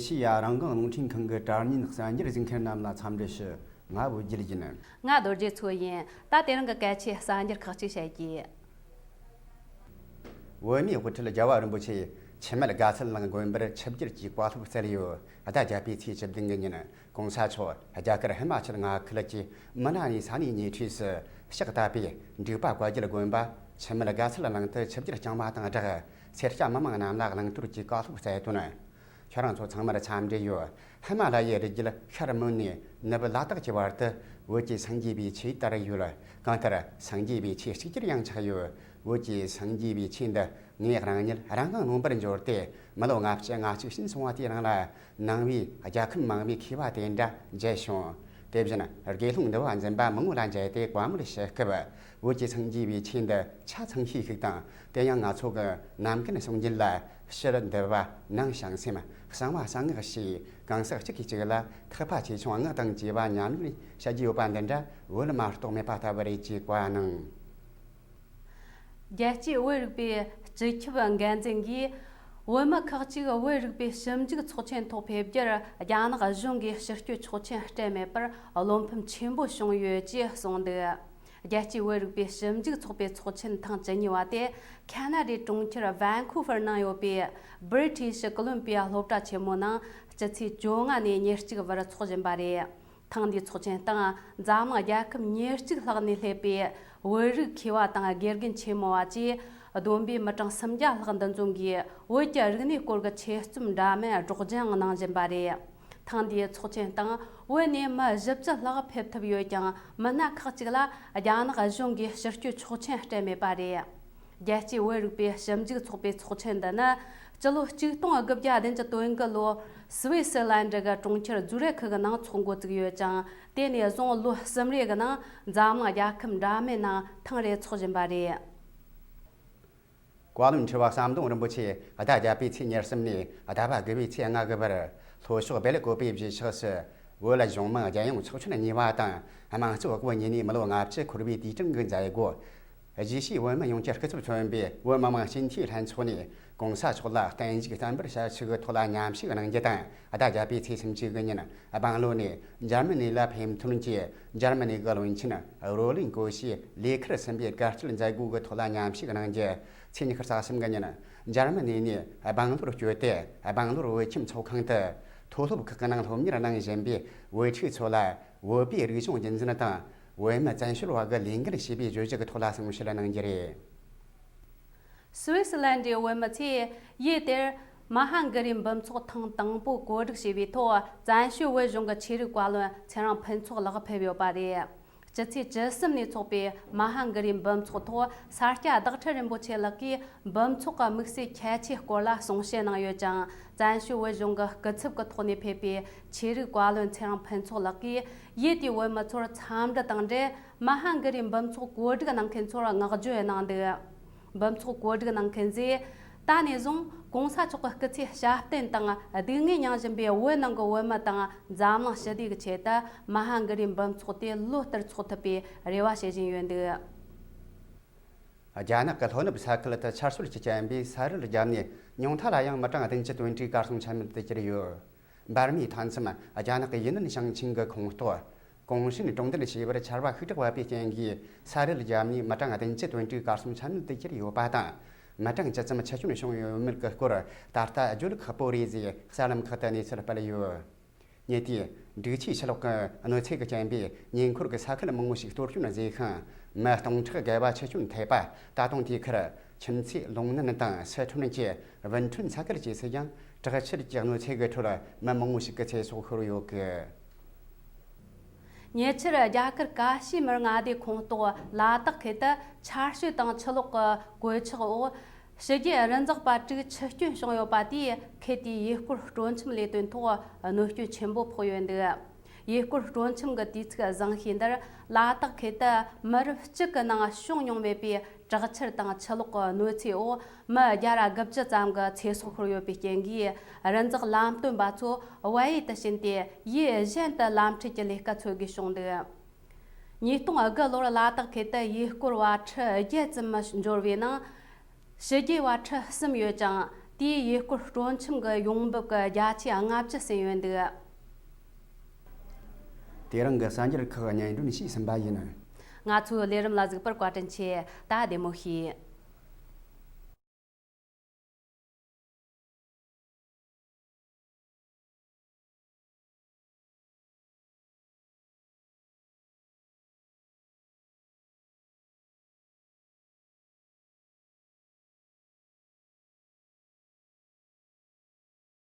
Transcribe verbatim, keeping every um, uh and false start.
ཆེ་ཡ་རང་དབང་རླུང་འཕྲིན་ཁང་གི་དྲ་བརྙན་གསར་འགྱུར་གཟིགས་མཁན་རྣམས་ལ་འཚམས་འདྲི་ཞུ། ང་བོད་རྒྱལ་ཡིན། ང་རྡོ་རྗེ་མཚོ་ཡིན། ད་དེ་རིང་གི་གལ་ཆེའི་གསར་འགྱུར་ཁག་ཅིག་བཤད་རྒྱུ། བོད་མིའི་དབུ་ཁྲིད་རྒྱལ་བ་རིན་པོ་ཆེས་འཆི་མེད་དགའ་ཚལ་གླིང་དགོན་པར་ཆིབས་བསྒྱུར་གྱི་བཀའ་སློབ་སྩལ་ཡོད། ཟླ་བརྒྱད་པའི་ཚེས་བཅུ་བདུན་གི་ཉིན་༸གོང་ས་མཆོག་རྒྱ་གར་ཧི་མ་ཅལ་མངའ་ཁུལ་གྱི་མི་ན་ནི་ས་གནས་ཉེ་འཁྲིས་སུ་ཕྱག་བཏབ་པའི་འབྲུག་པ་བཀའ་བརྒྱུད་དགོན་པ་འཆི་མེད་དགའ་ཚལ་གླིང་དུ་ཆིབས་བསྒྱུར་བསྐྱངས་པ་དང་སྦྲགས། སེར་སྐྱ་མི་མང་རྣམས་ལ་གླིང་དོར་གྱི་བཀའ་སློབ་སྩལ་དོན། ཁྱེད་རང་ཚོ་ཚང་མར་འཚམས་འདྲི་ཡོད། ཧི་མ་ལ་ཡའི་རི་རྒྱུད་ཤར་མོན་ནས་ནུབ་ལ་དྭགས་ཀྱི་བར་དུ་བོད་ཀྱི་སངས་རྒྱས་པའི་ཆོས་དར་ཡོད། གང་ལྟར་སངས་རྒྱས་པའི་ཆོས་གཅིག་གྱུར་ཡང་ཆགས་ཡོད། བོད་ཀྱི་སངས་རྒྱས་པའི་ཆོས་འདི་ངས་རང་ཉིད་རང་དབང་ལུང་པར་འབྱོར་ཏེ་མི་ལོ་ལྔ་བཅུ་ང་གཅིག་ཕྱིན་སོང་བ་དེའི་རིང་ལ་ནང་པའི་རྒྱལ་ཁམས་མང་པོའི་མཁས་པ་དེ་འདྲ་མཇལ་བྱུང་། དེ་བཞིན་དགེ་སློང་འདུལ་བ་འཛིན་པ་མང་བོ་ལ་མཇལ་ཏེ་བཀའ་མོལ་ཞུ་སྐབས། བོད་ཀྱི་སངས་རྒྱས་པའི་ཆོས་འདི་ཆ་ཚང་ཤེས་ཤིག་དང་། དེ་ཡང་ང་ཚོ་གི་ནམ་མཁའི་སྲུང་འགྱེད་ལ་ཕྱི་འདུལ་བ་ནང་བྱང་སེམས་གསང་བ་གསང་སྔགས་ཞེས་གང་ཟག་གཅིག་གིས་གཅིག་ལ་ཐེག་པ་ཆེ་ཆུང་སྔགས་དང་བཅས་པ་ཉམས་ལེན་བྱ་རྒྱུ་ཡོད་པ་འདི་འདྲ་བོད་ལ་མ་གཏོགས་མེད་པ་ལྟ་བུ་རེད་ཅེས་བཀའ་གནང་། རྒྱལ་སྤྱིའི་བོད་རིག་པའི་སྤྱི་ཁྱབ་འགན་འཛིན་གྱིས། བོད་མི་ཁག་ཅིག་བོད་རིག་པའི་ཞིབ་འཇུག་ཚོགས་ཆེན་ཐོག་ཕེབས་རྒྱུར་རྒྱ་ནག་གཞུང་གིས་ཕྱིར་སྐྱོད་ཆོག་མཆན་སྤྲད་མེད་པར་བློ་ཕམ་ཆེན་པོ་བྱུང་ཡོད་ཅེས་གསུངས་འདུག་རྒྱལ་སྤྱིའི་བོད་རིག་པའི་ཞིབ་འཇུག་ཚོགས་པའི་ཚོགས་ཆེན་ཐེངས་བཅུ་གཉིས་པ་དེ་ཁ་ན་ཌའི་གྲོང་ཁྱེར་ཝན་ཁུ་ཝར་ནང་ཡོད་པའི་British Columbia་སློབ་གྲྭ་ཆེན་མོའི་ནང་སྤྱི་ཚེས་བཅོ་ལྔ་ནས་ཉེར་གཅིག་བར་འཚོགས་བཞིན་པ་རེད། ཐེངས་འདིའི་ཚོགས་ཆེན་སྟེང་འཛམ་གླིང་རྒྱལ་ཁབ་ཉེར་གཅིག་ལྷག་ནས་སླེབས་པའི་བོད་རིགས་མཁས་པ་དང་དགེ་རྒན་ཆེན་མོ་བ་བཅས་བསྡོམས་པས་མི་གྲངས་སུམ་བརྒྱ་ལྷག་འདུ་འཛོམས་ཀྱིས་བོད་ཀྱི་རིག་གནས་སྐོར་གྱི་ཆེད་རྩོམ་འདྲ་མིན་སྒྲོག་སྦྱང་གནང་བཞིན་པ་རེད། ཐེངས་འདིའི་ཚོགས་ཆེན་སྟེང་བོད་ནས་མི་བཞི་བཅུ་ལྷག་ཕེབས་ཐུབ་ཡོད་ཀྱང་། མི་སྣ་ཁག་ཅིག་ལ་རྒྱ་ནག་གཞུང་གིས་ཕྱིར་སྐྱོད་ཆོག་མཆན་སྤྲད་མེད་པ་རེད། རྒྱལ་སྤྱིའི་བོད་རིག་པའི་ཞིབ་འཇུག་ཚོགས་པའི་ཚོགས་ཆེན་འདི་ནི་སྤྱི་ལོ་ཆིག་སྟོང་དགུ་བརྒྱ་བདུན་ཅུ་དོན་དགུ་ལོར་སི་ཝི་སི་ལན་ཌི་གི་གྲོང་ཁྱེར་ཛུ་རེ་ཁི་གི་ནང་འཚོགས་འགོ་བཙུགས་ཡོད་ཅིང་། དེ་ནས་བཟུང་ལོ་གསུམ་རེ་གི་ནང་འཛམ་གླིང་རྒྱལ་ཁབ་འདྲ་མིན་ནང་ཐེངས་རེ་འཚོགས་བཞིན་པ་རེད། བཀའ་བློན་ཁྲི་པ་ཟམ་གདོང་རིན་པོ་ཆེ་ཟླ་བརྒྱད་པའི་ཚེས་ཉེར་གསུམ་ནས་ཟླ་བ་དགུ་པའི་ཚེས་ལྔ་གི་བར་ལྷོ་ཕྱོགས་སྦེལ་ཀོབ་པའི་གཞིས་ཆགས་སུ་བོད་གཞུང་མང་རྒྱལ་ཡོངས་ཚོགས་ཆེན་གཉིས་པ་དང་དམངས་གཙོ་བཀའ་པོད་གཉིས་ནས་མི་ལོ་ལྔ་བཅུ་འཁོར་བའི་དུས་དྲན་གྱི་མཛད་སྒོ། གཞིས་བྱེས་བོད་མི་ཡོངས་ཀྱི་སྐུ་ཚབ་མཚོན་པའི་བོད་མི་མང་སྤྱི་འཐུས་ལྷན་ཚོགས་ནས་༸གོང་ས་མཆོག་ལ་བརྟན་བཞུགས་བསྟར་འབུལ་ཞལ་ཕྱག་གི་ཐོག་ལ་མཉམ་ཞུགས་གནང་རྒྱུ་དང་། ཟླ་བརྒྱད་པའི་ཚེས་སུམ་ཅུ་གི་ཉིན་སྦང་ལོ་ནས་འཇར་མ་ནི་ལ་ཕེབས་ཐོན་གྱི་འཇར་མ་ནི་གི་བློན་ཆེན་རོ་ལིན་གོ་ཤིས་ལས་ཁུར་ཟིན་པའི་དགའ་སྐྱིད་མཛད་སྒོ་གི་ཐོག་ལ་མཉམ་ཞུགས་གནང་རྒྱུ། ཚེས་ཉི་ཤུ་རྩ་གསུམ་གི་ཉིན་འཇར་མ་ནི་ནས་སྦང་ལོར་བསྐྱོད་དེ་སྦང་ལོར་བོད་ཁྱིམ་ཚོགས་ཁང་དུ་མཐོ་སློབ་ཁག་གི་ནང་སློབ་གཉེར་གནང་བཞིན་པའི་བོད་ཕྲུག་ཚོ་ལ་བོད་པའི་རིག་གཞུང་རྒྱུན་འཛིན་དང་བོད་མི་བཙན་བྱོལ་བ་གི་ལས་འགུལ་ཞེས་པའི་བརྗོད་གཞི་གི་ཐོག་ལ་གསུང་བཤད་གནང་རྒྱུ་རེད། སུའི་སི་ལན་ཌིའི་བོད་མི་ཚོས་ཡུལ་དེར་མ་ཧཱ་གི་རི་འབུམ་ཚོགས་ཐེངས་དང་པོ་གོ་སྒྲིག་བྱས་པའི་ཐོག་བཙན་བྱོལ་བོད་གཞུང་གི་ཆོས་རིག་བཀའ་བློན་ཚེ་རིང་ཕུན་ཚོགས་ལགས་ཕེབས་ཡོད་པ་རེད། སྤྱི་ཚེས་བཅུ་གསུམ་ནས་འཚོགས་པའི་མ་ཧཱ་གི་རི་འབུམ་ཚོགས་ཐོག་ས་སྐྱ་བདག་ཁྲི་རིན་པོ་ཆེ་ལགས་ཀྱིས་འབུམ་ཚོགས་ཀྱི་དམིགས་བསལ་ཁྱད་ཆོས་སྐོར་ལ་གསུང་བཤད་གནང་ཡོད་ཅིང་། བཙན་བྱོལ་བོད་གཞུང་གི་སྐུ་ཚབ་ཀྱི་ཐོག་ནས་ཕེབས་པའི་ཆོས་རིག་བཀའ་བློན་ཚེ་རིང་ཕུན་ཚོགས་ལགས་ཀྱིས་ཡུལ་དེའི་བོད་མི་ཚོར་འཚམས་འདྲི་དང་འབྲེལ་མ་ཧཱ་གི་རི་འབུམ་ཚོགས་གོ་སྒྲིག་གནང་མཁན་ཚོར་བསྔགས་བརྗོད་གནང་འདུག་འབུམ་ཚོགས་གོ་སྒྲིག་གནང་མཁན་ཚོས་ད་ནས་བཟུང་༸གོང་ས་མཆོག་གི་སྐུ་ཚེ་ཞབས་བརྟན་དང་སྡུག་བསྔལ་མྱངས་བཞིན་པའི་བོད་ནང་གི་བོད་མི་དང་འཛམ་གླིང་ཞི་བདེ་གི་ཆེད་དུ་མ་ཧཱ་གི་རི་འབུམ་ཚོགས་དེ་ལོ་ལྟར་འཚོགས་ཐུབ་པའི་རེ་བ་བྱེད་བཞིན་ཡོད་འདུག་རྒྱ་ནག་གི་ལྷོ་ནུབ་ས་ཁུལ་དུ་ཆར་ཞོད་ཀྱིས་རྐྱེན་པས་ས་རུད་བརྒྱབ་ནས་ཉུང་མཐའ་ལ་ཡང་མི་གྲངས་བདུན་ཅུ་དོན་དྲུག་གར་སོང་ཆ་མེད་དུ་གྱུར་ཡོད། འབར་མའི་མཐའ་མཚམས་རྒྱ་ནག་གི་ཡུན་ནན་ཞིང་ཆེན་གྱི་ཁོངས་གཏོགས། ཀོང་ཧྲིན་གྲོང་རྡལ་ཞེས་པར་ཆར་པ་ཤུགས་དྲག་བབས་པའི་རྐྱེན་གྱིས་ས་རུད་བརྒྱབ་ནས་མི་གྲངས་བདུན་ཅུ་དོན་དྲུག་གར་སོང་ཆ་མེད་དུ་གྱུར་ཡོད་པ་དང་། མི་གྲངས་ཇི་ཙམ་འཆི་སྐྱོན་བྱུང་ཡོད་མེད་ཀྱི་སྐོར་ད་ལྟ་བརྗོད་ཁག་པོ་རེད་ཅེས་གསར་ལམ་ཁག་ཏུ་གནས་ཚུལ་སྤེལ་ཡོད། ཉེ་དུས་འབྲུག་ཆུའི་ཆུ་ལོག་གི་གནོད་འཚེ་གི་རྐྱེན་པས་ཉེ་འཁོར་གྱི་ས་ཁུལ་མང་པོ་ཞིག་གཏོར་སྐྱོན་བཟོས་ཤིང་། མི་སྟོང་ཕྲག་བརྒལ་བ་འཆི་སྐྱོན་ཐེབས་པ། ད་དུང་དེའི་ཁར་ཁྱིམ་མཚེས་ལུང་ནན་དང་སི་ཁྲོན་གྱི་ཝུན་ཁྲོན་ས་ཁུལ་བཅས་སུ་ཡང་དྲག་ཆར་གྱི་གནོད་འཚེ་གི་ཁྲོད་མི་མང་པོ་ཞིག་གི་ཚེ་སྲོག་ཤོར་ཡོད་གི། ཉེ་ཆར་རྒྱ་གར་ཀ་ཤི་མིར་མངའ་སྡེ་ཁོངས་གཏོགས་ལ་དྭགས་ཁུལ་དུ་ཆར་ཞོད་དང་ཆུ་ལོག་གི་གོད་ཆག་འོག་ཕྱི་རྒྱལ་རི་འཛེག་པ་དྲུག་འཆི་སྐྱོན་བྱུང་ཡོད་པ་དེས་ཁུལ་དེའི་ཡུལ་སྐོར་སྤྲོ་འཆམ་ལས་དོན་ཐོག་གནོད་སྐྱོན་ཆེན་པོ་ཕོག་ཡོད་འདུག་ཡུལ་སྐོར་སྤྲོ་འཆམ་གྱི་དུས་ཚིགས་བཟང་ཤོས་འདིར་ལ་དྭགས་ཁུལ་དུ་མི་རབས་གཅིག་གི་ནང་བྱུང་མྱོང་མེད་པའི་དྲག་ཆར་དང་ཆུ་ལོག་གི་གནོད་འཚེ་འོག་མི་བརྒྱ་ར་དགུ་བཅུ་ཙམ་གྱི་ཚེ་སྲོག་ཤོར་ཡོད་པའི་རྐྱེན་གྱིས། རི་འཛེག་ལམ་སྟོན་པ་ཚོ་བལ་ཡུལ་དུ་ཕྱིན་ཏེ་ཡུལ་གཞན་དུ་ལམ་ཁྲིད་ཀྱི་ལས་ཀ་འཚོལ་དགོས་བྱུང་འདུག་ཉིས་སྟོང་དགུ་ལོར་ལ་དྭགས་ཁུལ་དུ་ཡུལ་སྐོར་བ་ཁྲི་བརྒྱད་ཙམ་འབྱོར་བའི་ནང་། ཕྱི་རྒྱལ་བ་ཁྲི་གསུམ་ཡོད་ཅིང་ དེའི་ཡུལ་སྐོར་སྤྲོ་འཆམ་གྱི་ཡོང་འབབ་ཀྱི་བརྒྱ་ཆ་ལྔ་བཅུ་ཟིན་ཡོད་འདུག་དེ་རིང་གི་གསར་འགྱུར་ཁག་སྙན་སྒྲོན་ཞུས་ཟིན་པ་ཡིན། ང་ཚོའི་ལས་རིམ་ལ་གཟིགས་པར་བཀའ་དྲིན་ཆེ། ད་བདེ་མོ་བྱོས།